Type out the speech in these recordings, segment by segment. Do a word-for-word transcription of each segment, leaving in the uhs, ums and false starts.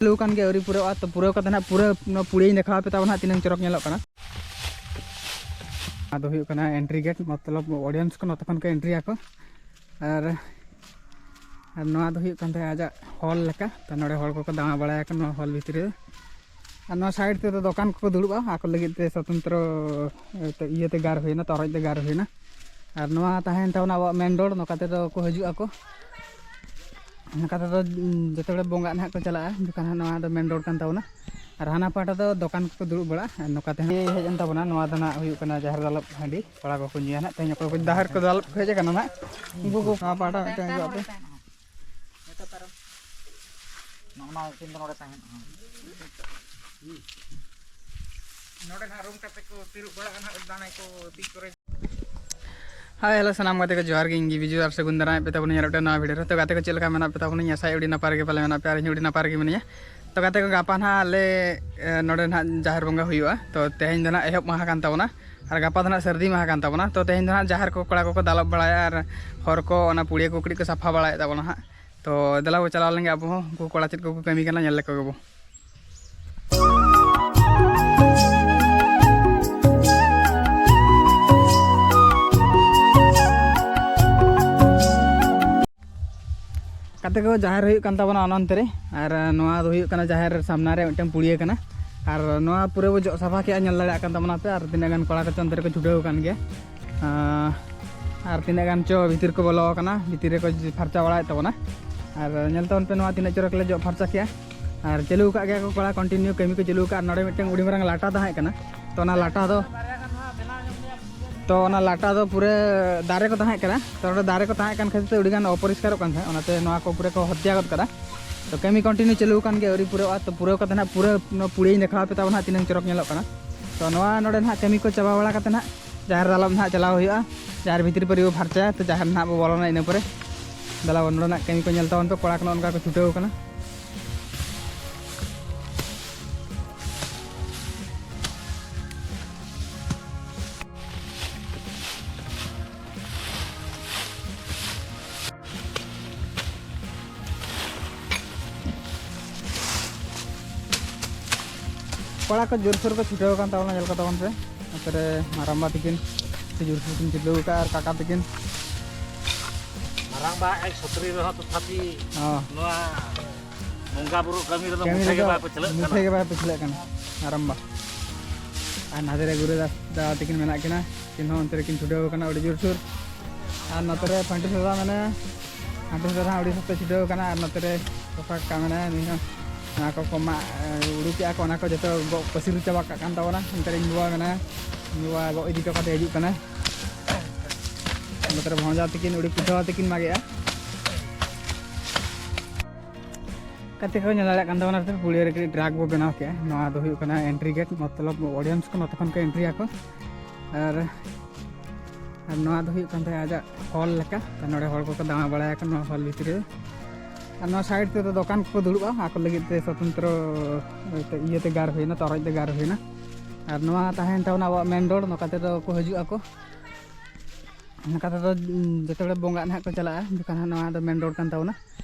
ᱪᱟᱹᱞᱩ ᱟᱠᱟᱱ ᱜᱮᱭᱟ, ᱟᱹᱣᱨᱤ ᱯᱩᱨᱟᱹᱜᱼᱟ᱾ ᱛᱚ ᱯᱩᱨᱟᱹᱣ ᱠᱟᱛᱮ ᱱᱟᱦᱟᱜ ᱯᱩᱨᱟᱹ ᱱᱚᱣᱟ ᱯᱩᱲᱤᱭᱟᱹᱧ ᱫᱮᱠᱷᱟᱣ ᱟᱯᱮ ᱛᱟᱵᱚᱱ ᱦᱟᱸᱜ, ᱛᱤᱱᱟᱹᱝ ᱪᱚᱨᱚᱠ ᱧᱮᱞᱚᱜ ᱠᱟᱱᱟ᱾ ᱟᱫᱚ ᱦᱩᱭᱩᱜ ᱠᱟᱱᱟ entry gate, ᱢᱚᱛᱞᱚᱵ audience ᱠᱚ ᱱᱚᱛᱮ ᱠᱷᱚᱱ ᱠᱚ entry ᱟᱠᱚ᱾ ᱟᱨ, ᱟᱨ ᱱᱚᱣᱟ ᱫᱚ ᱦᱩᱭᱩᱜ ᱠᱟᱱ ᱛᱟᱭᱟ ᱟᱡᱟᱜ hall ᱞᱮᱠᱟ᱾ ᱛᱚ ᱱᱚᱰᱮ ᱦᱚᱲ ᱠᱚᱠᱚ ᱫᱟᱬᱟ ᱵᱟᱲᱟᱭᱟᱠᱚ ᱱᱚᱣᱟ hall ᱵᱷᱤᱛᱨᱤ ᱨᱮ᱾ ᱟᱨ ᱱᱚᱣᱟ side ᱛᱮᱫᱚ ᱫᱚᱠᱟᱱ ᱠᱚᱠᱚ ᱫᱩᱲᱩᱵᱼᱟ, ᱟᱠᱚ ᱞᱟᱹᱜᱤᱫ ᱛᱮ ᱥᱚᱛᱚᱱᱛᱨᱚ, ᱮ, ᱛᱮ, ᱤᱭᱟᱹᱛᱮ ᱜᱟᱨ ᱦᱩᱭᱱᱟ, ᱛᱚᱨᱚᱡ ᱛᱮ ᱜᱟᱨ ᱦᱩᱭᱱᱟ᱾ ᱟᱨ ᱱᱚᱣᱟ ᱛᱟᱦᱮᱸᱭᱮᱱ ᱛᱟᱵᱚᱱᱟ ᱟᱵᱚᱣᱟᱜ main road, ᱱᱚᱝᱠᱟ ᱛᱮᱫᱚ ᱠᱚ ᱦᱤᱡᱩᱜ ᱟᱠᱚ᱾ ᱱᱚᱝᱠᱟ ᱛᱮᱫᱚ, ᱩᱸ, ᱡᱚᱛᱚ ᱦᱚᱲ ᱵᱚᱸᱜᱟᱜ ᱱᱟᱦᱟᱜ ᱠᱚ ᱪᱟᱞᱟᱜᱼᱟ, ᱡᱚᱠᱷᱚᱱ ᱦᱟᱸᱜ ᱱᱚᱣᱟ ᱫᱚ main road ᱠᱟᱱ ᱛᱟᱵᱚᱱᱟ᱾ ᱟᱨ ᱦᱟᱱᱟ ᱯᱟᱦᱴᱟ ᱫᱚ ᱫᱚᱠᱟᱱ ᱠᱚᱠᱚ ᱫᱩᱲᱩᱵ ᱵᱟᱲᱟᱜᱼᱟ᱾ ᱟᱨ ᱱᱚᱝᱠᱟ ᱛᱮ ᱦᱮᱡ ᱮᱱ ᱛᱟᱵᱚᱱᱟ, ᱱᱚᱣᱟ ᱫᱚ ᱱᱟᱦᱟᱜ ᱦᱩᱭᱩᱜ ᱠᱟᱱᱟ ᱡᱟᱦᱮᱨ ᱫᱟᱞᱚᱵ ᱦᱟᱺᱰᱤ, ᱠᱚᱲᱟ ᱠᱚᱠᱚ ᱧᱩᱭᱟ ᱱᱟᱦᱟᱜ᱾ ᱛᱮᱦᱮᱧ ᱚᱠᱚᱭ ᱠᱚ ᱡᱟᱦᱮᱨ ᱠᱚ ᱫᱟᱞᱚᱵ ᱠᱚ ᱦᱮᱡ ᱟᱠᱟᱱᱟ ᱱᱟᱦᱟᱜ, ᱩᱱᱠᱩ ᱠᱚ ᱱᱚᱣᱟ ᱯᱟᱦᱴᱟ ᱢᱤᱫᱴᱟᱝ ᱦᱤᱡᱩᱜ ᱟᱯᱮ᱾ ᱱᱚᱜᱼᱚ ᱱᱚᱣᱟ ᱠᱤᱱ ᱫᱚ ᱱᱚᱰᱮ ᱛᱟᱦᱮᱱ᱾ ᱱᱚᱰᱮ ᱱᱟᱦᱟᱜ room ᱠᱟᱛᱮ ᱠᱚ ᱛᱤᱨᱩᱵ ᱵᱟᱲᱟᱜᱼᱟ ᱱᱟᱦᱟᱜ, ᱫᱟᱱᱮ ᱠᱚ ᱛᱤ ᱠᱚᱨᱮ᱾ Hi, hello, ᱥᱟᱱᱟᱢ ᱜᱟᱛᱮ ᱠᱚ ᱡᱚᱦᱟᱨ ᱜᱮ, ᱤᱧ ᱜᱮ ᱵᱤᱡᱩ ᱟᱨ ᱥᱟᱹᱜᱩᱱ ᱫᱟᱨᱟᱢ ᱯᱮ ᱛᱟᱵᱚᱱ ᱟᱨ ᱢᱤᱫᱴᱟᱝ ᱱᱟᱣᱟ video ᱨᱮ᱾ ᱛᱚ ᱜᱟᱛᱮ ᱠᱚ ᱪᱮᱫ ᱞᱮᱠᱟ ᱢᱮᱱᱟᱜ ᱯᱮ ᱛᱟᱵᱚᱱᱟ? ᱤᱧ ᱟᱥᱟᱭ ᱟᱹᱰᱤ ᱱᱟᱯᱟᱭ ᱨᱮᱜᱮ ᱯᱟᱞᱮ ᱢᱮᱱᱟᱜ ᱯᱮᱭᱟ ᱟᱨ ᱤᱧ ᱦᱚᱸ ᱟᱹᱰᱤ ᱱᱟᱯᱟᱭ ᱨᱮᱜᱮ ᱢᱤᱱᱟᱹᱧᱟ᱾ ᱛᱚ ᱜᱟᱛᱮ ᱠᱚ ᱜᱟᱯᱟ ᱱᱟᱦᱟᱜ ᱟᱞᱮ, ᱮ, ᱱᱚᱰᱮ ᱱᱟᱦᱟᱜ ᱡᱟᱦᱮᱨ ᱵᱚᱸᱜᱟ ᱦᱩᱭᱩᱜᱼᱟ᱾ ᱛᱚ ᱛᱮᱦᱮᱧ ᱫᱚ ᱱᱟᱦᱟᱜ ᱮᱦᱚᱵ ᱢᱟᱦᱟ ᱠᱟᱱ ᱛᱟᱵᱚᱱᱟ ᱟᱨ ᱜᱟᱯᱟ ᱫᱚ ᱱᱟᱦᱟᱜ ᱥᱟᱹᱨᱫᱤ ᱢᱟᱦᱟ ᱠᱟᱱ ᱛᱟᱵᱚᱱᱟ᱾ ᱛᱚ ᱛᱮᱦᱮᱧ ᱫᱚ ᱱᱟᱦᱟᱜ ᱡᱟᱦᱮᱨ ᱠᱚ ᱠᱚᱲᱟ ᱠᱚᱠᱚ ᱫᱟᱞᱚᱵ ᱵᱟᱲᱟᱭᱟ ᱟᱨ ᱦᱚᱨ ᱠᱚ ᱚᱱᱟ ᱯᱩᱲᱤᱭᱟᱹ ᱠᱚ ᱠᱟᱹᱴᱤᱡ ᱠᱚ ᱥᱟᱯᱷᱟ ᱵᱟᱲᱟᱭᱮᱫ ᱛᱟᱵᱚᱱᱟ ᱦᱟᱸᱜ᱾ ᱛᱚ ᱫᱮᱞᱟ ᱵᱚ ᱪᱟᱞᱟᱣ ᱞᱮᱱ ᱜᱮ ᱟᱵᱚ ᱦᱚᱸ, ᱩᱱᱠᱩ ᱠᱚᱲᱟ ᱪᱮᱫ ᱠᱚᱠᱚ ᱠᱟᱹᱢᱤ ᱠᱟᱱᱟ ᱧᱮᱞ ᱞᱮᱠᱚ ᱜᱮᱵᱚ᱾ ᱜᱟᱛᱮ ᱠᱚ, ᱡᱟᱦᱮᱨ ᱦᱩᱭᱩᱜ ᱠᱟᱱ ᱛᱟᱵᱚᱱᱟ ᱚᱱᱚᱱᱛᱮ ᱨᱮ, ᱟᱨ ᱱᱚᱣᱟ ᱫᱚ ᱦᱩᱭᱩᱜ ᱠᱟᱱᱟ ᱡᱟᱦᱮᱨ ᱥᱟᱢᱱᱟ ᱨᱮ ᱢᱤᱫᱴᱟᱝ ᱯᱩᱲᱤᱭᱟᱹ ᱠᱟᱱᱟ᱾ ᱟᱨ ᱱᱚᱣᱟ ᱯᱩᱨᱟᱹ ᱵᱚ ᱡᱚᱜ ᱥᱟᱯᱷᱟ ᱠᱮᱜᱼᱟ, ᱧᱮᱞ ᱫᱟᱲᱮᱭᱟᱜ ᱠᱟᱱ ᱛᱟᱵᱚᱱᱟ ᱯᱮ, ᱟᱨ ᱛᱤᱱᱟᱹᱜ ᱜᱟᱱ ᱠᱚᱲᱟ ᱠᱚ ᱚᱱᱛᱮ ᱨᱮᱠᱚ ᱪᱷᱩᱴᱟᱹᱣ ᱟᱠᱟᱱ ᱜᱮᱭᱟ᱾ ᱟᱸ, ᱟᱨ ᱛᱤᱱᱟᱹᱜ ᱜᱟᱱ ᱪᱚ ᱵᱷᱤᱛᱤᱨ ᱠᱚ ᱵᱚᱞᱚ ᱟᱠᱟᱱᱟ, ᱵᱷᱤᱛᱤᱨ ᱨᱮᱠᱚ ᱯᱷᱟᱨᱪᱟ ᱵᱟᱲᱟᱭᱮᱫ ᱛᱟᱵᱚᱱᱟ᱾ ᱟᱨ ᱧᱮᱞ ᱛᱟᱵᱚᱱ ᱯᱮ, ᱱᱚᱣᱟ ᱛᱤᱱᱟᱹᱜ ᱪᱚᱨᱚᱠ ᱞᱮ ᱡᱚᱜ ᱯᱷᱟᱨᱪᱟ ᱠᱮᱜᱼᱟ᱾ ᱟᱨ ᱪᱟᱹᱞᱩ ᱟᱠᱟᱫ ᱜᱮᱭᱟ ᱠᱚ ᱠᱚᱲᱟ, continue ᱠᱟᱹᱢᱤ ᱠᱚ ᱪᱟᱹᱞᱩ ᱟᱠᱟᱫᱼᱟ᱾ ᱟᱨ ᱱᱚᱰᱮ ᱢᱤᱫᱴᱟᱝ ᱟᱹᱰᱤ ᱢᱟᱨᱟᱝ ᱞᱟᱴᱟ ᱛᱟᱦᱮᱸ ᱠᱟᱱᱟ, ᱛᱚ ᱚᱱᱟ ᱞᱟᱴᱟ ᱫᱚ, ᱛᱚ ᱚᱱᱟ ᱞᱟᱴᱟ ᱫᱚ ᱯᱩᱨᱟᱹ ᱫᱟᱨᱮ ᱠᱚ ᱛᱟᱦᱮᱸ ᱠᱟᱱᱟ᱾ ᱛᱚ ᱚᱸᱰᱮ ᱫᱟᱨᱮ ᱠᱚ ᱛᱟᱦᱮᱸ ᱠᱟᱱ ᱠᱷᱟᱹᱛᱤᱨ ᱛᱮ ᱟᱹᱰᱤ ᱜᱟᱱ ᱚᱯᱚᱨᱤᱥᱠᱟᱨᱚᱜ ᱠᱟᱱ ᱛᱟᱦᱮᱸᱫ, ᱚᱱᱟᱛᱮ ᱱᱚᱣᱟ ᱠᱚ ᱯᱩᱨᱟᱹ ᱠᱚ ᱦᱚᱛᱭᱟ ᱜᱚᱫ ᱠᱟᱫᱟ᱾ ᱛᱚ ᱠᱟᱹᱢᱤ continue ᱪᱟᱹᱞᱩ ᱟᱠᱟᱱ ᱜᱮᱭᱟ, ᱟᱹᱣᱨᱤ ᱯᱩᱨᱟᱹᱜᱼᱟ᱾ ᱛᱚ ᱯᱩᱨᱟᱹᱣ ᱠᱟᱛᱮ ᱱᱟᱦᱟᱜ ᱯᱩᱨᱟᱹ ᱱᱚᱣᱟ ᱯᱩᱲᱤᱭᱟᱹᱧ ᱫᱮᱠᱷᱟᱣ ᱟᱯᱮ ᱛᱟᱵᱚᱱ ᱦᱟᱸᱜ ᱛᱤᱱᱟᱹᱝ ᱪᱚᱨᱚᱠ ᱧᱮᱞᱚᱜ ᱠᱟᱱᱟ᱾ ᱛᱚ ᱱᱚᱣᱟ ᱱᱚᱰᱮ ᱱᱟᱦᱟᱜ ᱠᱟᱹᱢᱤ ᱠᱚ ᱪᱟᱵᱟ ᱵᱟᱲᱟ ᱠᱟᱛᱮ ᱱᱟᱦᱟᱜ ᱡᱟᱦᱮᱨ ᱫᱟᱞᱚᱵ ᱱᱟᱦᱟᱜ ᱪᱟᱞᱟᱣ ᱦᱩᱭᱩᱜᱼᱟ, ᱡᱟᱦᱮᱨ ᱵᱷᱤᱛᱤᱨ ᱯᱟᱹᱨᱤ ᱵᱚ ᱯᱷᱟᱨᱪᱟᱭᱟ᱾ ᱛᱚ ᱡᱟᱦᱮᱨ ᱱᱟᱦᱟᱜ ᱵᱚ ᱵᱚᱞᱚᱱᱟ ᱤᱱᱟᱹ ᱯᱚᱨᱮ᱾ ᱫᱮᱞᱟ ᱵᱚᱱ, ᱱᱚᱰᱮᱱᱟᱜ ᱠᱟᱹᱢᱤ ᱠᱚ ᱧᱮᱞ ᱛᱟᱵᱚᱱ ᱯᱮ, ᱠᱚᱲᱟ ᱠᱚ ᱱᱚᱜᱼᱚ ᱱᱚᱝᱠᱟ ᱠᱚ ᱪᱷᱩᱴᱟᱹᱣ ᱟᱠᱟᱱᱟ᱾ ᱠᱚᱲᱟ ᱠᱚ ᱡᱳᱨᱥᱳᱨ ᱠᱚ ᱪᱷᱩᱴᱟᱹᱣ ᱟᱠᱟᱱ ᱛᱟᱵᱚᱱᱟ, ᱧᱮᱞ ᱠᱟᱛᱟ ᱵᱚᱱ ᱯᱮ᱾ ᱱᱚᱛᱮ ᱨᱮ ᱢᱟᱨᱟᱝᱵᱟ ᱛᱤᱠᱤᱱ ᱥᱮ ᱡᱳᱨᱥᱳᱨ ᱠᱤᱱ ᱪᱷᱩᱴᱟᱹᱣ ᱟᱠᱟᱫᱼᱟ, ᱟᱨ ᱠᱟᱠᱟ ᱛᱤᱠᱤᱱ᱾ ᱢᱟᱨᱟᱝᱵᱟ ᱮᱠ ᱥᱚᱛᱨᱤ ᱨᱮᱦᱚᱸ ᱛᱚᱛᱷᱟᱯᱤ ᱦᱚᱸ᱾ ᱱᱚᱣᱟ ᱵᱚᱸᱜᱟ ᱵᱩᱨᱩ ᱠᱟᱹᱢᱤ ᱨᱮᱫᱚ ᱠᱟᱹᱢᱤ ᱢᱩᱴᱷᱟᱹ ᱜᱮ ᱨᱮᱫᱚ ᱵᱟᱭ ᱯᱟᱹᱪᱷᱞᱟᱹᱜ ᱢᱩᱴᱷᱟᱹ ᱠᱟᱱᱟ᱾ ᱜᱮ ᱵᱟᱭ ᱯᱟᱹᱪᱷᱞᱟᱹᱜ ᱠᱟᱱᱟ ᱢᱟᱨᱟᱝᱵᱟ᱾ ᱟᱨ ᱱᱟᱛᱮ ᱨᱮ ᱜᱩᱨᱩ ᱫᱟᱥ ᱫᱟᱫᱟ ᱛᱤᱠᱤᱱ ᱢᱮᱱᱟᱜ ᱠᱤᱱᱟ, ᱩᱱᱠᱤᱱ ᱦᱚᱸ ᱚᱱᱛᱮ ᱨᱮᱠᱤᱱ ᱪᱷᱩᱴᱟᱹᱣ ᱟᱠᱟᱱᱟ ᱟᱹᱰᱤ ᱡᱳᱨᱥᱳᱨ᱾ ᱟᱨ ᱱᱚᱛᱮ ᱨᱮ ᱯᱟᱱᱰᱩ ᱫᱟᱫᱟ ᱢᱮᱱᱟᱭᱟ, ᱯᱟᱱᱰᱩ ᱫᱟᱫᱟ ᱦᱚᱸ ᱟᱹᱰᱤ ᱥᱚᱠᱛᱚ ᱪᱷᱩᱴᱟᱹᱣ ᱟᱠᱟᱱᱟ᱾ ᱟᱨ ᱱᱚᱛᱮ ᱨᱮ ᱠᱚᱠᱟ ᱠᱟᱠᱟ ᱢᱮᱱᱟᱭᱟ, ᱱᱩᱭ ᱦᱚᱸ ᱚᱱᱟ ᱠᱚᱠᱚ ᱢᱟᱜ ᱩᱰᱩᱠᱮᱜᱼᱟ ᱠᱚ, ᱚᱱᱟ ᱠᱚ ᱡᱚᱛᱚ ᱜᱚᱜ ᱯᱟᱹᱥᱤᱨ ᱪᱟᱵᱟ ᱠᱟᱜ ᱠᱟᱱ ᱛᱟᱵᱚᱱᱟ᱾ ᱚᱱᱛᱮ ᱨᱮ ᱤᱧ ᱵᱟᱵᱟ ᱢᱮᱱᱟᱭᱟ, ᱤᱧ ᱵᱟᱵᱟ ᱜᱚᱜ ᱤᱫᱤ ᱦᱚᱴᱚ ᱠᱟᱛᱮ ᱦᱤᱡᱩᱜ ᱠᱟᱱᱟᱭ᱾ ᱱᱚᱛᱮ ᱨᱮ ᱵᱷᱚᱸᱡᱟ ᱛᱤᱠᱤᱱ ᱟᱹᱰᱤ ᱠᱩᱴᱷᱟᱹᱣᱟ ᱛᱤᱠᱤᱱ ᱢᱟᱜᱮᱜᱼᱟ᱾ ᱜᱟᱛᱮ ᱠᱚ ᱧᱮᱞ ᱫᱟᱲᱮᱭᱟᱜ ᱠᱟᱱ ᱛᱟᱵᱚᱱᱟ, ᱯᱩᱲᱤᱭᱟᱹ ᱨᱮ ᱠᱟᱹᱴᱤᱡ ᱴᱨᱟᱠ ᱵᱚ ᱵᱮᱱᱟᱣ ᱠᱮᱜᱼᱟ᱾ ᱱᱚᱣᱟ ᱫᱚ ᱦᱩᱭᱩᱜ ᱠᱟᱱᱟ ᱮᱱᱴᱨᱤ ᱜᱮᱴ, ᱢᱚᱛᱞᱚᱵ ᱚᱰᱤᱭᱮᱱᱥ ᱠᱚ ᱱᱚᱛᱮ ᱠᱷᱚᱱ ᱠᱚ ᱮᱱᱴᱨᱤ ᱟᱠᱚ᱾ ᱟᱨ, ᱟᱨ ᱱᱚᱣᱟ ᱫᱚ ᱦᱩᱭᱩᱜ ᱠᱟᱱ ᱛᱟᱭᱟ ᱟᱡᱟᱜ ᱦᱚᱞ ᱞᱮᱠᱟ᱾ ᱛᱚ ᱱᱚᱰᱮ ᱦᱚᱲ ᱠᱚᱠᱚ ᱫᱟᱬᱟ ᱵᱟᱲᱟᱭᱟᱠᱚ ᱱᱚᱣᱟ ᱦᱚᱞ ᱵᱷᱤᱛᱨᱤ ᱨᱮ᱾ ᱟᱨ ᱱᱚᱣᱟ ᱥᱟᱭᱤᱰ ᱛᱮᱫᱚ ᱫᱚᱠᱟᱱ ᱠᱚᱠᱚ ᱫᱩᱲᱩᱵᱼᱟ, ᱟᱠᱚ ᱞᱟᱹᱜᱤᱫ ᱛᱮ ᱥᱚᱛᱚᱱᱛᱨᱚ ᱤᱭᱟᱹᱛᱮ ᱜᱟᱲ ᱦᱩᱭᱱᱟ, ᱛᱚᱨᱚᱡ ᱛᱮ ᱜᱟᱲ ᱦᱩᱭᱱᱟ᱾ ᱟᱨ ᱱᱚᱣᱟ ᱛᱟᱦᱮᱸᱭᱮᱱ ᱛᱟᱵᱚᱱᱟ ᱟᱵᱚᱣᱟᱜ ᱢᱮᱱ ᱨᱳᱰ, ᱱᱚᱝᱠᱟ ᱛᱮᱫᱚ ᱠᱚ ᱦᱤᱡᱩᱜ ᱟᱠᱚ᱾ ᱱᱚᱝᱠᱟ ᱛᱮᱫᱚ, ᱩᱸ, ᱡᱚᱛᱚ ᱦᱚᱲ ᱵᱚᱸᱜᱟᱜ ᱱᱟᱦᱟᱜ ᱠᱚ ᱪᱟᱞᱟᱜᱼᱟ, ᱡᱚᱠᱷᱚᱱ ᱦᱟᱸᱜ ᱱᱚᱣᱟ ᱫᱚ ᱢᱮᱱ ᱨᱳᱰ ᱠᱟᱱ ᱛᱟᱵᱚᱱᱟ᱾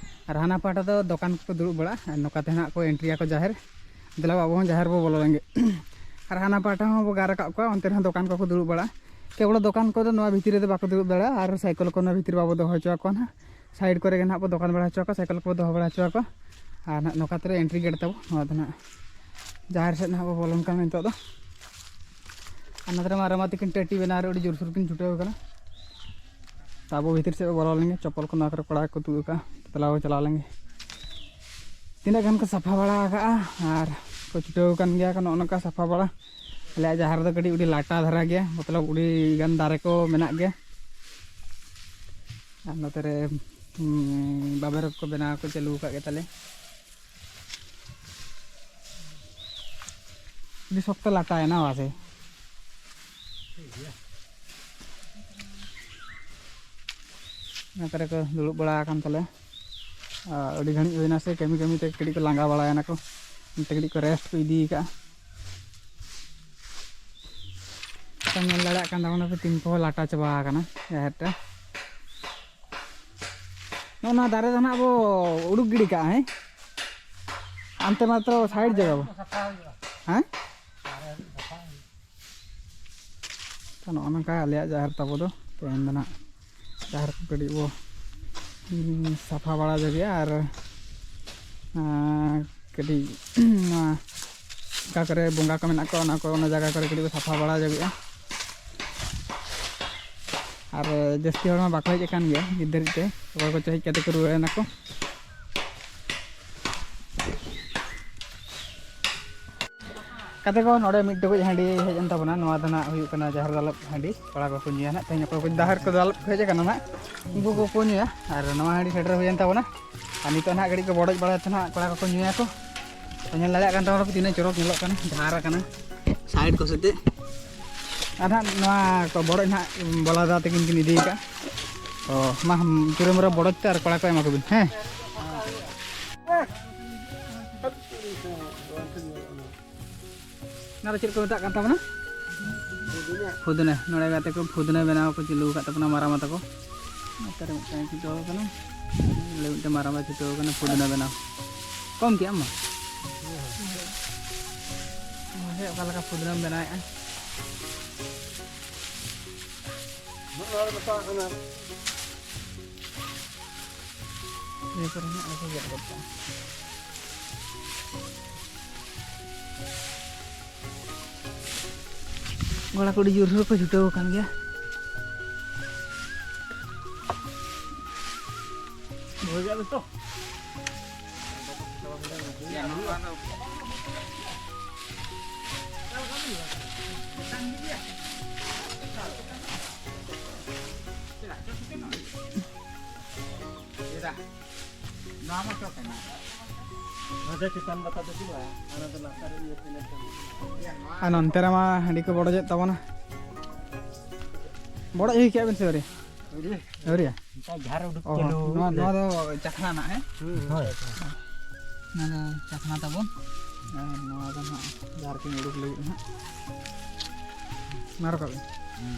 ᱟᱨ ᱦᱟᱱᱟ ᱯᱟᱦᱴᱟ ᱫᱚ ᱫᱚᱠᱟᱱ ᱠᱚᱠᱚ ᱫᱩᱲᱩᱵ ᱵᱟᱲᱟᱜᱼᱟ, ᱟᱨ ᱱᱚᱝᱠᱟ ᱛᱮ ᱱᱟᱦᱟᱜ ᱠᱚ ᱮᱱᱴᱨᱤᱭᱟᱠᱚ ᱡᱟᱦᱮᱨ᱾ ᱫᱮᱞᱟ ᱟᱵᱚ ᱦᱚᱸ ᱡᱟᱦᱮᱨ ᱵᱚ ᱵᱚᱞᱚ ᱞᱮᱱᱜᱮ᱾ ᱟᱨ ᱦᱟᱱᱟ ᱯᱟᱦᱴᱟ ᱦᱚᱸ ᱵᱚ ᱜᱟᱨ ᱟᱠᱟᱫ ᱠᱚᱣᱟ, ᱚᱱᱛᱮ ᱨᱮᱦᱚᱸ ᱫᱚᱠᱟᱱ ᱠᱚᱠᱚ ᱫᱩᱲᱩᱵ ᱵᱟᱲᱟᱜᱼᱟ᱾ ᱠᱮᱵᱚᱞ ᱫᱚᱠᱟᱱ ᱠᱚᱫᱚ ᱱᱚᱣᱟ ᱵᱷᱤᱛᱤᱨ ᱨᱮᱫᱚ ᱵᱟᱠᱚ ᱫᱩᱲᱩᱵ ᱫᱟᱲᱮᱭᱟᱜᱼᱟ, ᱟᱨ ᱥᱟᱭᱠᱮᱞ ᱠᱚ ᱱᱚᱣᱟ ᱵᱷᱤᱛᱤᱨ ᱵᱟᱵᱚ ᱫᱚᱦᱚ ᱦᱚᱪᱚ ᱟᱠᱚᱣᱟ ᱱᱟᱦᱟᱜ᱾ ᱥᱟᱭᱤᱰ ᱠᱚᱨᱮ ᱜᱮ ᱱᱟᱦᱟᱜ ᱵᱚ ᱫᱚᱠᱟᱱ ᱵᱟᱲᱟ ᱦᱚᱪᱚ ᱟᱠᱚᱣᱟ, ᱥᱟᱭᱠᱮᱞ ᱠᱚᱵᱚ ᱫᱚᱦᱚ ᱵᱟᱲᱟ ᱦᱚᱪᱚ ᱟᱠᱚᱣᱟ᱾ ᱟᱨ ᱱᱟᱦᱟᱜ ᱱᱚᱝᱠᱟ ᱛᱮ ᱮᱱᱴᱨᱤ ᱜᱮᱴ ᱛᱟᱵᱚ ᱱᱚᱣᱟ ᱫᱚ ᱱᱟᱦᱟᱜ᱾ ᱡᱟᱦᱮᱨ ᱥᱮᱫ ᱱᱟᱦᱟᱜ ᱵᱚ ᱵᱚᱞᱚᱱ ᱠᱟᱱᱟ ᱱᱤᱛᱚᱜ ᱫᱚ᱾ ᱟᱨ ᱱᱚᱛᱮ ᱨᱮ ᱢᱟᱨᱟᱝᱵᱟ ᱛᱤᱠᱤᱱ ᱴᱟᱹᱴᱤ ᱵᱮᱱᱟᱣ ᱨᱮ ᱟᱹᱰᱤ ᱡᱳᱨᱥᱳᱨ ᱠᱤᱱ ᱪᱷᱩᱴᱟᱹᱣ ᱠᱟᱱᱟ᱾ ᱛᱚ ᱟᱵᱚ ᱵᱷᱤᱛᱤᱨ ᱥᱮᱫ ᱵᱚ ᱵᱚᱞᱚ ᱞᱮᱱᱜᱮ, ᱪᱚᱯᱚᱞ ᱠᱚ ᱱᱚᱣᱟ ᱠᱚᱨᱮ ᱠᱚᱲᱟ ᱠᱚ ᱛᱩᱫ ᱟᱠᱟᱫᱼᱟ, ᱫᱮᱞᱟ ᱵᱚ ᱪᱟᱞᱟᱣ ᱞᱮᱱᱜᱮ᱾ ᱛᱤᱱᱟᱹᱜ ᱜᱟᱱ ᱠᱚ ᱥᱟᱯᱷᱟ ᱵᱟᱲᱟ ᱟᱠᱟᱫᱼᱟ ᱟᱨ ᱠᱚ ᱪᱷᱩᱴᱟᱹᱣ ᱟᱠᱟᱱ ᱜᱮᱭᱟ ᱠᱚ ᱱᱚᱜᱼᱚ ᱱᱚᱝᱠᱟ ᱥᱟᱯᱷᱟ ᱵᱟᱲᱟ᱾ ᱟᱞᱮᱭᱟᱜ ᱡᱟᱦᱮᱨ ᱫᱚ ᱠᱟᱹᱴᱤᱡ ᱟᱹᱰᱤ ᱞᱟᱴᱟ ᱫᱷᱟᱨᱟ ᱜᱮᱭᱟ, ᱢᱚᱛᱞᱚᱵ ᱟᱹᱰᱤ ᱜᱟᱱ ᱫᱟᱨᱮ ᱠᱚ ᱢᱮᱱᱟᱜ ᱜᱮᱭᱟ᱾ ᱟᱨ ᱱᱚᱛᱮ ᱨᱮ, ᱩᱸ, ᱵᱟᱵᱮᱨ ᱠᱚ ᱵᱮᱱᱟᱣ ᱠᱚ ᱪᱟᱹᱞᱩ ᱟᱠᱟᱫ ᱜᱮ ᱛᱟᱞᱮ᱾ ᱟᱹᱰᱤ ᱥᱚᱠᱛᱚ ᱞᱟᱴᱟᱭᱮᱱᱟ ᱵᱟᱥᱮ᱾ ᱚᱱᱟ ᱠᱚᱨᱮ ᱠᱚ ᱫᱩᱲᱩᱵ ᱵᱟᱲᱟ ᱟᱠᱟᱱ ᱛᱟᱞᱮ᱾ ᱟᱨ ᱟᱹᱰᱤ ᱜᱷᱟᱹᱲᱤᱡ ᱦᱩᱭᱱᱟ ᱥᱮ, ᱠᱟᱹᱢᱤ ᱠᱟᱹᱢᱤ ᱛᱮ ᱠᱟᱹᱴᱤᱡ ᱠᱚ ᱞᱟᱸᱜᱟ ᱵᱟᱲᱟᱭᱮᱱᱟ ᱠᱚ, ᱚᱱᱛᱮ ᱠᱟᱹᱴᱤᱡ ᱠᱚ ᱨᱮᱥᱴ ᱠᱚ ᱤᱫᱤ ᱟᱠᱟᱫᱼᱟ᱾ ᱛᱚ ᱧᱮᱞ ᱫᱟᱲᱮᱭᱟᱜ ᱠᱟᱱ ᱛᱟᱵᱚᱱᱟ ᱯᱮ, ᱛᱤᱱ ᱠᱚ ᱞᱟᱴᱟ ᱪᱟᱵᱟ ᱟᱠᱟᱱᱟ ᱡᱟᱦᱮᱨ ᱴᱟ᱾ ᱱᱚᱜᱼᱚ ᱱᱚᱣᱟ ᱫᱟᱨᱮ ᱫᱚ ᱱᱟᱜ ᱵᱚ ᱩᱰᱩᱠ ᱜᱤᱰᱤ ᱠᱟᱜᱼᱟ, ᱦᱮᱸ? ᱦᱟᱱᱛᱮ ᱢᱟᱛᱨᱚ ᱥᱟᱭᱤᱰ ᱡᱟᱭᱜᱟ ᱵᱚ᱾ ᱥᱟᱯᱷᱟ ᱦᱩᱭᱩᱜᱼᱟ᱾ ᱦᱮᱸ? ᱛᱚ, ᱱᱚᱜᱼᱚ ᱱᱚᱝᱠᱟ ᱟᱞᱮᱭᱟᱜ ᱡᱟᱦᱮᱨ ᱛᱟᱵᱚ ᱫᱚ᱾ ᱛᱮᱦᱮᱧ ᱫᱚ ᱱᱟᱜ ᱡᱟᱦᱮᱨ ᱠᱚ ᱠᱟᱹᱴᱤᱡ ᱵᱚ, ᱩᱸ, ᱥᱟᱯᱷᱟ ᱵᱟᱲᱟ ᱧᱚᱜᱮᱜᱼᱟ ᱟᱨ, ᱟᱸ, ᱠᱟᱹᱴᱤᱡ ᱱᱚᱣᱟ ᱚᱠᱟ ᱠᱚᱨᱮ ᱵᱚᱸᱜᱟ ᱠᱚ ᱢᱮᱱᱟᱜ ᱠᱚᱣᱟ, ᱚᱱᱟ ᱠᱚ, ᱚᱱᱟ ᱡᱟᱭᱜᱟ ᱠᱚᱨᱮ ᱠᱟᱹᱴᱤᱡ ᱵᱚ ᱥᱟᱯᱷᱟ ᱵᱟᱲᱟ ᱧᱚᱜᱮᱜᱼᱟ᱾ ᱟᱨ ᱡᱟᱹᱥᱛᱤ ᱦᱚᱲ ᱢᱟ ᱵᱟᱠᱚ ᱦᱮᱡ ᱟᱠᱟᱱ ᱜᱮᱭᱟ ᱱᱤᱛ ᱫᱷᱟᱹᱨᱤᱡ ᱛᱮ, ᱚᱠᱚᱭ ᱠᱚᱪᱚ ᱦᱮᱡ ᱠᱟᱛᱮ ᱠᱚ ᱨᱩᱣᱟᱹᱲ ᱮᱱᱟ ᱠᱚ᱾ ᱠᱟᱛᱮ ᱠᱚ, ᱱᱚᱰᱮ ᱢᱤᱫ ᱴᱩᱠᱩᱡ ᱦᱟᱺᱰᱤ ᱦᱮᱡ ᱮᱱ ᱛᱟᱵᱚᱱᱟ᱾ ᱱᱚᱣᱟ ᱫᱚ ᱱᱟᱜ ᱦᱩᱭᱩᱜ ᱠᱟᱱᱟ ᱡᱟᱦᱮᱨ ᱫᱟᱞᱚᱵ ᱦᱟᱺᱰᱤ, ᱠᱚᱲᱟ ᱠᱚᱠᱚ ᱧᱩᱭᱟ ᱱᱟᱜ᱾ ᱛᱮᱦᱮᱧ ᱚᱠᱚᱭ ᱠᱚ ᱡᱟᱦᱮᱨ ᱠᱚ ᱫᱟᱞᱚᱵ ᱠᱚ ᱦᱮᱡ ᱟᱠᱟᱱᱟ ᱱᱟᱜ, ᱩᱱᱠᱩ ᱠᱚᱠᱚ ᱧᱩᱭᱟ᱾ ᱟᱨ ᱱᱚᱣᱟ ᱦᱟᱺᱰᱤ ᱥᱮᱴᱮᱨ ᱦᱩᱭᱮᱱ ᱛᱟᱵᱚᱱᱟ᱾ ᱟᱨ ᱱᱤᱛᱚᱜ ᱱᱟᱜ ᱠᱟᱹᱴᱤᱡ ᱠᱚ ᱵᱚᱰᱚᱡ ᱵᱟᱲᱟᱭᱟ ᱛᱚ ᱱᱟᱜ, ᱠᱚᱲᱟ ᱠᱚᱠᱚ ᱧᱩᱭᱟᱠᱚ᱾ ᱛᱚ, ᱧᱮᱞ ᱫᱟᱲᱮᱭᱟᱜ ᱠᱟᱱ ᱛᱟᱵᱚᱱᱟ ᱯᱮ ᱛᱤᱱᱟᱹᱜ ᱪᱚᱨᱚᱠ ᱧᱮᱞᱚᱜ ᱠᱟᱱᱟ, ᱡᱷᱟᱨ ᱟᱠᱟᱱᱟ ᱥᱟᱭᱤᱰ ᱠᱚ ᱥᱮᱫ ᱛᱮ᱾ ᱟᱨ ᱱᱟᱜ ᱱᱚᱣᱟ ᱠᱚ ᱵᱚᱰᱚᱡ ᱱᱟᱜ ᱵᱚᱞᱟ ᱫᱟ ᱛᱟᱹᱠᱤᱱ ᱠᱤᱱ ᱤᱫᱤ ᱟᱠᱟᱫ᱾ ᱛᱚ, ᱢᱟ, ᱪᱩᱨᱟᱹᱢ ᱨᱮ ᱵᱚᱰᱚᱡ ᱛᱮ ᱟᱨ ᱠᱚᱲᱟ ᱠᱚ ᱮᱢᱟ ᱠᱚᱵᱤᱱ, ᱦᱮᱸ᱾ ᱚᱱᱟ ᱫᱚ ᱪᱮᱫ ᱠᱚ ᱢᱮᱛᱟᱜ ᱠᱟᱱ ᱛᱟᱵᱚᱱᱟ? ᱯᱷᱩᱫᱱᱟᱹ᱾ ᱱᱚᱰᱮ ᱜᱟᱛᱮ ᱠᱚ ᱯᱷᱩᱫᱱᱟᱹ ᱵᱮᱱᱟᱣ ᱠᱚ ᱪᱟᱹᱞᱩ ᱟᱠᱟᱫ ᱛᱟᱵᱚᱱᱟ, ᱢᱟᱨᱟᱝᱵᱟ ᱛᱟᱠᱚ᱾ ᱱᱚᱛᱮ ᱨᱮ ᱢᱤᱫᱴᱟᱝ ᱪᱷᱩᱴᱟᱹᱣ ᱟᱠᱟᱱᱟ, ᱟᱞᱮ ᱢᱤᱫᱴᱟᱝ ᱢᱟᱨᱟᱝᱵᱟ ᱪᱷᱩᱴᱟᱹᱣ ᱟᱠᱟᱱᱟ ᱯᱷᱩᱫᱱᱟᱹ ᱵᱮᱱᱟᱣ᱾ ᱠᱚᱢ ᱠᱮᱜ ᱟᱢ ᱢᱟ? ᱢᱟᱥᱮ ᱚᱠᱟ ᱞᱮᱠᱟ ᱯᱷᱩᱫᱱᱟᱹᱢ ᱵᱮᱱᱟᱣᱮᱫᱼᱟ? ᱱᱚᱣᱟ ᱫᱚ ᱢᱮᱛᱟᱜ ᱠᱟᱱᱟ᱾ ᱱᱤᱭᱟᱹ ᱠᱚᱨᱮ ᱦᱟᱸᱜ ᱟᱨᱦᱚᱸ ᱜᱮᱫ ᱜᱚᱫ ᱠᱟᱜᱼᱟ᱾ ᱜᱚᱲᱟ ᱠᱚ ᱟᱹᱰᱤ ᱡᱳᱨ ᱥᱳᱨ ᱠᱚ ᱪᱷᱩᱴᱟᱹᱣ ᱟᱠᱟᱱ ᱜᱮᱭᱟ᱾ ᱦᱩᱭ ᱜᱮᱭᱟ ᱫᱚᱥᱛᱚ᱾ ᱱᱚᱣᱟ ᱢᱟ ᱪᱚᱴ ᱮᱱᱟ᱾ ᱱᱚᱰᱮ ᱪᱮᱛᱟᱱ ᱵᱟᱛᱟ ᱫᱚ ᱪᱮᱫ ᱵᱟᱝ? ᱚᱱᱟ ᱫᱚ ᱞᱟᱛᱟᱨ ᱨᱮ ᱤᱭᱟᱹ ᱛᱤᱱᱟᱹᱜ ᱴᱟᱱ᱾ ᱟᱨ ᱱᱚᱱᱛᱮ ᱨᱮᱢᱟ ᱦᱟᱺᱰᱤ ᱠᱚ ᱵᱚᱰᱚᱡᱮᱫ ᱛᱟᱵᱚᱱᱟ᱾ ᱵᱚᱰᱚᱡ ᱦᱩᱭ ᱠᱮᱜᱼᱟ ᱵᱮᱱ ᱥᱮ ᱟᱹᱣᱨᱤ? ᱟᱹᱣᱨᱤ᱾ ᱟᱹᱣᱨᱤᱭᱟ? ᱚᱱᱠᱟ ᱡᱷᱟᱨ ᱩᱰᱩᱠ ᱚ ᱦᱚᱸ, ᱪᱟᱹᱞᱩ ᱱᱚᱣᱟ, ᱞᱮ᱾ ᱱᱚᱣᱟ ᱫᱚ ᱪᱟᱠᱷᱱᱟ ᱱᱟᱜ, ᱦᱮᱸ? ᱦᱩᱸ, ᱦᱳᱭ᱾ ᱱᱚᱣᱟ ᱫᱚ ᱪᱟᱠᱷᱱᱟ ᱛᱟᱵᱚᱱ᱾ ᱟᱨ ᱱᱚᱣᱟ ᱫᱚ ᱱᱟᱜ ᱡᱷᱟᱨ ᱠᱤᱱ ᱩᱰᱩᱠ ᱞᱟᱹᱜᱤᱫ ᱱᱟᱜ᱾ ᱢᱟ ᱨᱟᱠᱟᱵ ᱵᱮᱱ᱾ ᱦᱩᱸ᱾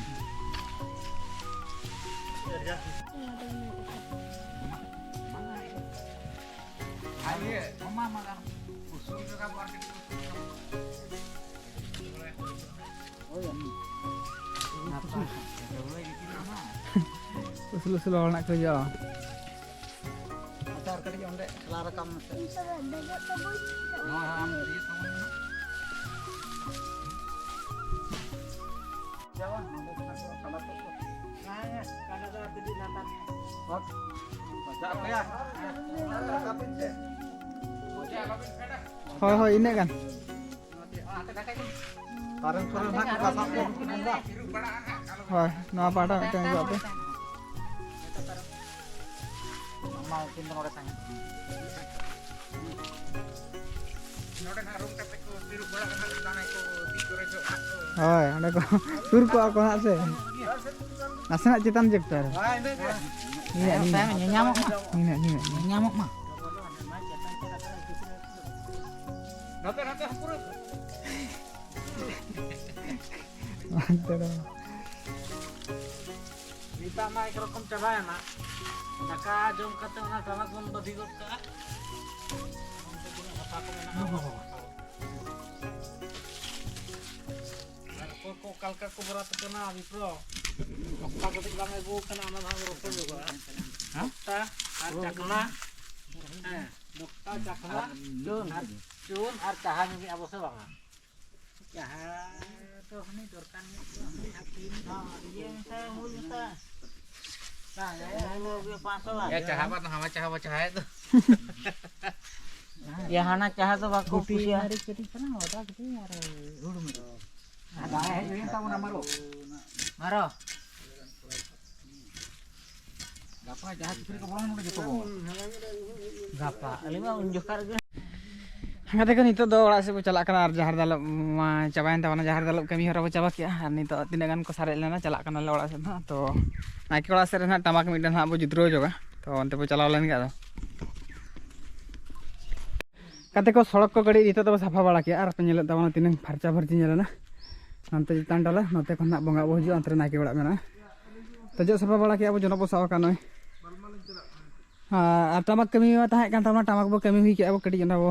ᱟᱨ ᱤᱭᱟᱹ, ᱚᱱᱟ ᱢᱟ ᱜᱟᱱᱚᱜ᱾ ᱩᱥᱩᱞ ᱡᱟᱭᱜᱟ ᱵᱟᱨ ᱠᱟᱹᱴᱤᱡ ᱩᱥᱩᱞ ᱧᱚᱜ᱾ ᱩᱥᱩᱞ ᱩᱥᱩᱞ ᱦᱚᱲ ᱢᱮᱱᱟᱜ ᱠᱚ ᱦᱤᱡᱩᱜᱼᱟ᱾ ᱟᱪᱪᱷᱟ, ᱟᱨ ᱠᱟᱹᱴᱤᱡ ᱚᱸᱰᱮ ᱪᱟᱞᱟᱣ ᱨᱟᱠᱟᱵ ᱢᱮᱥᱮ᱾ ᱤᱧ ᱥᱟᱞᱟᱜ ᱫᱮᱡᱚᱜ ᱛᱮ ᱵᱟᱹᱧ ᱫᱮᱡᱚᱜᱼᱟ᱾ ᱦᱳᱭ, ᱦᱳᱭ, ᱟᱢ ᱤᱭᱟᱹ ᱛᱟᱵᱚᱱ ᱢᱮ᱾ ᱪᱟᱵᱟ, ᱱᱚᱰᱮ ᱠᱷᱚᱱᱟᱜ ᱫᱚ ᱠᱟᱰᱟ ᱛᱚ᱾ ᱦᱮᱸ, ᱦᱮᱸ, ᱠᱟᱰᱟ ᱫᱚ ᱟᱨ ᱠᱟᱹᱴᱤᱡ ᱞᱟᱛᱟᱨ ᱧᱚᱜ᱾ ᱦᱳᱭ᱾ ᱦᱳᱭ, ᱦᱳᱭ, ᱤᱱᱟᱹᱜ ᱜᱟᱱ᱾ ᱯᱟᱨᱚᱢ ᱠᱚᱨᱮ ᱱᱟᱜ ᱠᱚ ᱥᱟᱵ ᱠᱚ ᱢᱮᱱᱫᱟ᱾ ᱦᱳᱭ, ᱱᱚᱣᱟ ᱯᱟᱦᱴᱟ ᱢᱤᱫᱴᱟᱝ ᱦᱤᱡᱩᱜ ᱟᱯᱮ᱾ ᱢᱟ ᱩᱱᱠᱤᱱ ᱫᱚ ᱱᱚᱰᱮ ᱛᱟᱦᱮᱸ᱾ ᱱᱚᱰᱮ ᱱᱟᱜ ᱨᱩᱢ ᱠᱟᱛᱮ ᱠᱚ ᱛᱤᱨᱩᱵ ᱵᱟᱲᱟ ᱠᱟᱱᱟ, ᱫᱟᱱᱟ ᱠᱚ ᱛᱤ ᱠᱚᱨᱮ ᱡᱚᱜ ᱠᱟᱜ ᱠᱚ᱾ ᱦᱳᱭ, ᱚᱸᱰᱮ ᱠᱚ ᱥᱩᱨ ᱠᱚᱜᱼᱟ ᱠᱚ ᱦᱟᱸᱜ ᱥᱮ᱾ ᱱᱟᱥᱮᱱᱟᱜ ᱪᱮᱛᱟᱱ ᱡᱮᱠᱴᱟ ᱨᱮ᱾ ᱦᱳᱭ, ᱤᱱᱟᱹ ᱜᱮ᱾ ᱱᱤᱱᱟᱹᱜ, ᱱᱤᱱᱟᱹᱜ᱾ ᱛᱟᱭᱚᱢ ᱧᱮᱧᱟᱢᱚᱜ ᱢᱟ᱾ ᱱᱤᱱᱟᱹᱜ, ᱱᱤᱱᱟᱹᱜ, ᱱᱤᱱᱟᱹᱜ᱾ ᱧᱮᱧᱟᱢᱚᱜ ᱢᱟ᱾ ᱱᱚᱛᱮ, ᱱᱚᱛᱮ ᱦᱚᱸ ᱯᱩᱨᱟᱹ᱾ ᱚᱱᱛᱮ ᱫᱚ᱾ ᱱᱤᱛᱟᱜ ᱢᱟ ᱮᱠ ᱨᱚᱠᱚᱢ ᱪᱟᱵᱟᱭᱮᱱᱟ᱾ ᱫᱟᱠᱟ ᱡᱚᱢ ᱠᱟᱛᱮ ᱚᱱᱟ ᱴᱟᱢᱟᱠ ᱵᱚᱱ ᱵᱟᱹᱫᱷᱤ ᱜᱚᱫ ᱠᱟᱜᱼᱟ᱾ ᱚᱱᱛᱮ ᱛᱤᱱᱟᱹᱜ ᱦᱟᱥᱟ ᱠᱚ ᱢᱮᱱᱟᱜᱼᱟ, ᱚᱱᱟ ᱠᱚ ᱦᱟᱛᱟᱣᱟ᱾ ᱟᱨ ᱚᱠᱚᱭ ᱠᱚ ᱚᱠᱟ ᱞᱮᱠᱟ ᱠᱚ ᱵᱚᱨᱟᱛ ᱠᱟᱱᱟ, ᱵᱤᱯᱨᱚ? ᱚᱠᱟ ᱠᱟᱹᱴᱤᱡ ᱵᱟᱝ ᱟᱹᱜᱩ ᱠᱟᱱᱟ, ᱚᱱᱟ ᱫᱚ ᱦᱟᱸᱜ ᱨᱚᱯᱚᱲ ᱧᱚᱜᱚᱜᱼᱟ᱾ ᱦᱮᱸ? ᱫᱚᱠᱛᱟ ᱟᱨ ᱪᱟᱠᱢᱟ᱾ ᱦᱮᱸ, ᱫᱚᱠᱛᱟ, ᱪᱟᱠᱢᱟ, ᱟᱨ ᱪᱩᱱ᱾ ᱟᱨ ᱪᱩᱱ ᱟᱨ ᱪᱟᱦᱟ ᱧᱩ ᱠᱮᱜᱼᱟ ᱵᱚ ᱥᱮ ᱵᱟᱝᱟ? ᱪᱟᱦᱟ ᱫᱚ ᱦᱟᱱᱮ ᱫᱚᱨᱠᱟᱨ ᱧᱚᱜ ᱫᱚ, ᱦᱟᱱᱮ ᱦᱟᱹᱴᱤᱧ ᱫᱚ ᱤᱭᱟᱹ ᱢᱮᱥᱟ, ᱩᱢᱩᱞ ᱢᱮᱥᱟ᱾ ᱵᱟᱝ, ᱩᱢᱩᱞ ᱜᱮ ᱯᱟᱸᱪᱥᱚ ᱵᱟᱝ᱾ ᱮ, ᱪᱟᱦᱟ ᱵᱟᱫ ᱦᱟᱣᱟ ᱪᱟᱦᱟ ᱵᱚ ᱪᱟᱦᱟᱭᱮᱫ ᱫᱚ᱾ ᱭᱟ, ᱦᱟᱱᱟ ᱪᱟᱦᱟ ᱫᱚ ᱵᱟᱠᱚ ᱜᱩᱴᱤ ᱠᱩᱥᱤᱭᱟᱜᱼᱟ᱾ ᱢᱟᱹᱨᱤᱪ ᱠᱟᱹᱴᱤᱡ ᱠᱟᱱᱟ, ᱟᱫᱟ ᱠᱟᱹᱴᱤᱡ ᱟᱨ ᱦᱩᱲᱩ ᱢᱟᱹᱨᱤᱪ᱾ ᱟᱨ ᱵᱟᱭ ᱦᱮᱡ ᱦᱩᱭᱮᱱ ᱛᱟᱵᱚᱱᱟ ᱢᱟᱨᱚ᱾ ᱢᱟᱨᱚ᱾ ᱜᱟᱯᱟ ᱡᱟᱦᱟᱸ ᱠᱤᱪᱨᱤᱡ ᱠᱚ ᱵᱚᱞᱚᱱ ᱱᱚᱰᱮ ᱡᱚᱛᱚ ᱵᱚᱱ᱾ ᱜᱟᱯᱟ, ᱟᱹᱞᱤᱧ ᱢᱟ ᱩᱱ ᱡᱚᱠᱷᱟ ᱨᱮᱜᱮ᱾ ᱜᱟᱛᱮ ᱠᱚ, ᱱᱤᱛᱚᱜ ᱫᱚ ᱚᱲᱟᱜ ᱥᱮᱫ ᱵᱚ ᱪᱟᱞᱟᱜ ᱠᱟᱱᱟ ᱟᱨ ᱡᱟᱦᱮᱨ ᱫᱟᱞᱚᱵ ᱢᱟ ᱪᱟᱵᱟᱭᱮᱱ ᱛᱟᱵᱚᱱᱟ, ᱡᱟᱦᱮᱨ ᱫᱟᱞᱚᱵ ᱠᱟᱹᱢᱤ ᱦᱚᱨᱟ ᱵᱚ ᱪᱟᱵᱟ ᱠᱮᱜᱼᱟ᱾ ᱟᱨ ᱱᱤᱛᱚᱜ ᱛᱤᱱᱟᱹᱜ ᱜᱟᱱ ᱠᱚ ᱥᱟᱨᱮᱡ ᱞᱮᱱᱟ, ᱪᱟᱞᱟᱜ ᱠᱟᱱᱟᱞᱮ ᱚᱲᱟᱜ ᱥᱮᱫ ᱦᱟᱸᱜ᱾ ᱛᱚ ᱱᱟᱭᱠᱮ ᱚᱲᱟᱜ ᱥᱮᱫ ᱨᱮ ᱦᱟᱸᱜ ᱴᱟᱢᱟᱠ ᱢᱤᱫᱴᱮᱱ ᱦᱟᱸᱜ ᱵᱚ ᱡᱩᱛᱨᱟᱹᱣ ᱧᱚᱜᱟ᱾ ᱛᱚ ᱚᱱᱛᱮ ᱵᱚ ᱪᱟᱞᱟᱣ ᱞᱮᱱ ᱜᱮ ᱟᱫᱚ᱾ ᱜᱟᱛᱮ ᱠᱚ, ᱥᱚᱲᱚᱠ ᱠᱚ ᱠᱟᱹᱴᱤᱡ ᱱᱤᱛᱚᱜ ᱫᱚᱵᱚ ᱥᱟᱯᱷᱟ ᱵᱟᱲᱟ ᱠᱮᱜᱼᱟ ᱟᱨ ᱯᱮ ᱧᱮᱞᱮᱫ ᱛᱟᱵᱚᱱᱟ ᱛᱤᱱᱟᱹᱝ ᱯᱷᱟᱨᱪᱟ ᱯᱷᱟᱹᱨᱪᱤ ᱧᱮᱞᱮᱱᱟ᱾ ᱱᱚᱱᱛᱮ ᱪᱮᱛᱟᱱ ᱴᱟᱞᱟ, ᱱᱚᱛᱮ ᱠᱷᱚᱱ ᱦᱟᱸᱜ ᱵᱚᱸᱜᱟ ᱵᱚ ᱦᱤᱡᱩᱜᱼᱟ, ᱚᱱᱛᱮ ᱨᱮ ᱱᱟᱭᱠᱮ ᱚᱲᱟᱜ ᱢᱮᱱᱟᱜᱼᱟ᱾ ᱛᱚ ᱡᱚᱜ ᱥᱟᱯᱷᱟ ᱵᱟᱲᱟ ᱠᱮᱜᱼᱟ ᱵᱚ, ᱡᱚᱱᱚᱜ ᱵᱚ ᱥᱟᱵ ᱟᱠᱟᱫ ᱱᱚᱜᱼᱚᱭ᱾ ᱟᱨ, ᱟᱨ ᱴᱟᱢᱟᱠ ᱠᱟᱹᱢᱤ ᱢᱟ ᱛᱟᱦᱮᱸ ᱠᱟᱱ ᱛᱟᱵᱚᱱᱟ, ᱴᱟᱢᱟᱠ ᱵᱚ ᱠᱟᱹᱢᱤ ᱦᱩᱭ ᱠᱮᱜᱼᱟ ᱵᱚ, ᱠᱟᱹᱴᱤᱡ ᱚᱱᱟ ᱵᱚ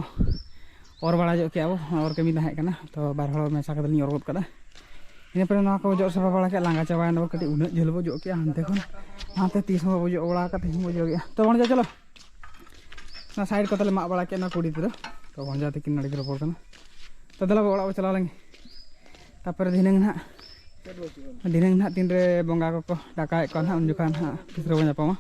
ᱚᱨ ᱵᱟᱲᱟ ᱧᱚᱜ ᱠᱮᱜᱼᱟ ᱵᱚ, ᱚᱨ ᱠᱟᱹᱢᱤ ᱛᱟᱦᱮᱸ ᱠᱟᱱᱟ, ᱛᱚ ᱵᱟᱨ ᱦᱚᱲ ᱢᱮᱥᱟ ᱠᱟᱛᱮ ᱞᱤᱧ ᱚᱨ ᱜᱚᱫ ᱠᱟᱫᱟ᱾ ᱤᱱᱟᱹ ᱯᱚᱨᱮ ᱱᱚᱣᱟ ᱠᱚ ᱡᱚᱜ ᱥᱟᱯᱷᱟ ᱵᱟᱲᱟ ᱠᱮᱫ, ᱞᱟᱸᱜᱟ ᱪᱟᱵᱟᱭᱮᱱᱟ ᱵᱚ, ᱠᱟᱹᱴᱤᱡ ᱩᱱᱟᱹᱜ ᱡᱷᱟᱹᱞ ᱵᱚ ᱡᱚᱜ ᱠᱮᱜᱼᱟ ᱦᱟᱱᱛᱮ ᱠᱷᱚᱱ, ᱦᱟᱱᱛᱮ ᱛᱤᱥ ᱦᱚᱸ ᱵᱟᱵᱚ ᱡᱚᱜ ᱵᱟᱲᱟ ᱟᱠᱟᱫ, ᱛᱮᱦᱮᱧ ᱵᱚ ᱡᱚᱜᱮᱜᱼᱟ᱾ ᱛᱚ ᱵᱚᱱ ᱪᱚᱞᱚ, ᱚᱱᱟ ᱥᱟᱭᱤᱰ ᱠᱚ ᱛᱟᱞᱮ ᱢᱟᱜ ᱵᱟᱲᱟ ᱠᱮᱫ ᱚᱱᱟ ᱠᱩᱰᱤ ᱛᱮᱫᱚ᱾ ᱛᱚ ᱵᱷᱚᱸᱡᱟ ᱛᱤᱠᱤᱱ ᱱᱚᱰᱮ ᱠᱤᱱ ᱨᱚᱯᱚᱲ ᱠᱟᱱᱟ᱾ ᱛᱚ ᱫᱮᱞᱟ ᱵᱚ ᱚᱲᱟᱜ ᱵᱚ ᱪᱟᱞᱟᱣ ᱞᱮᱱ ᱜᱮ᱾ ᱛᱟᱨᱯᱚᱨᱮ ᱫᱷᱤᱱᱟᱹᱝ ᱱᱟᱦᱟᱜ, ᱫᱷᱤᱱᱟᱹᱝ ᱱᱟᱦᱟᱜ ᱛᱤᱱᱨᱮ ᱵᱚᱸᱜᱟ ᱠᱚᱠᱚ ᱰᱟᱠᱟᱣᱮᱫ ᱠᱚᱣᱟ ᱱᱟᱦᱟᱜ, ᱩᱱ ᱡᱚᱠᱷᱚᱱ ᱱᱟᱦᱟᱜ ᱛᱤᱥ ᱨᱮᱵᱚ ᱧᱟᱯᱟᱢᱟ᱾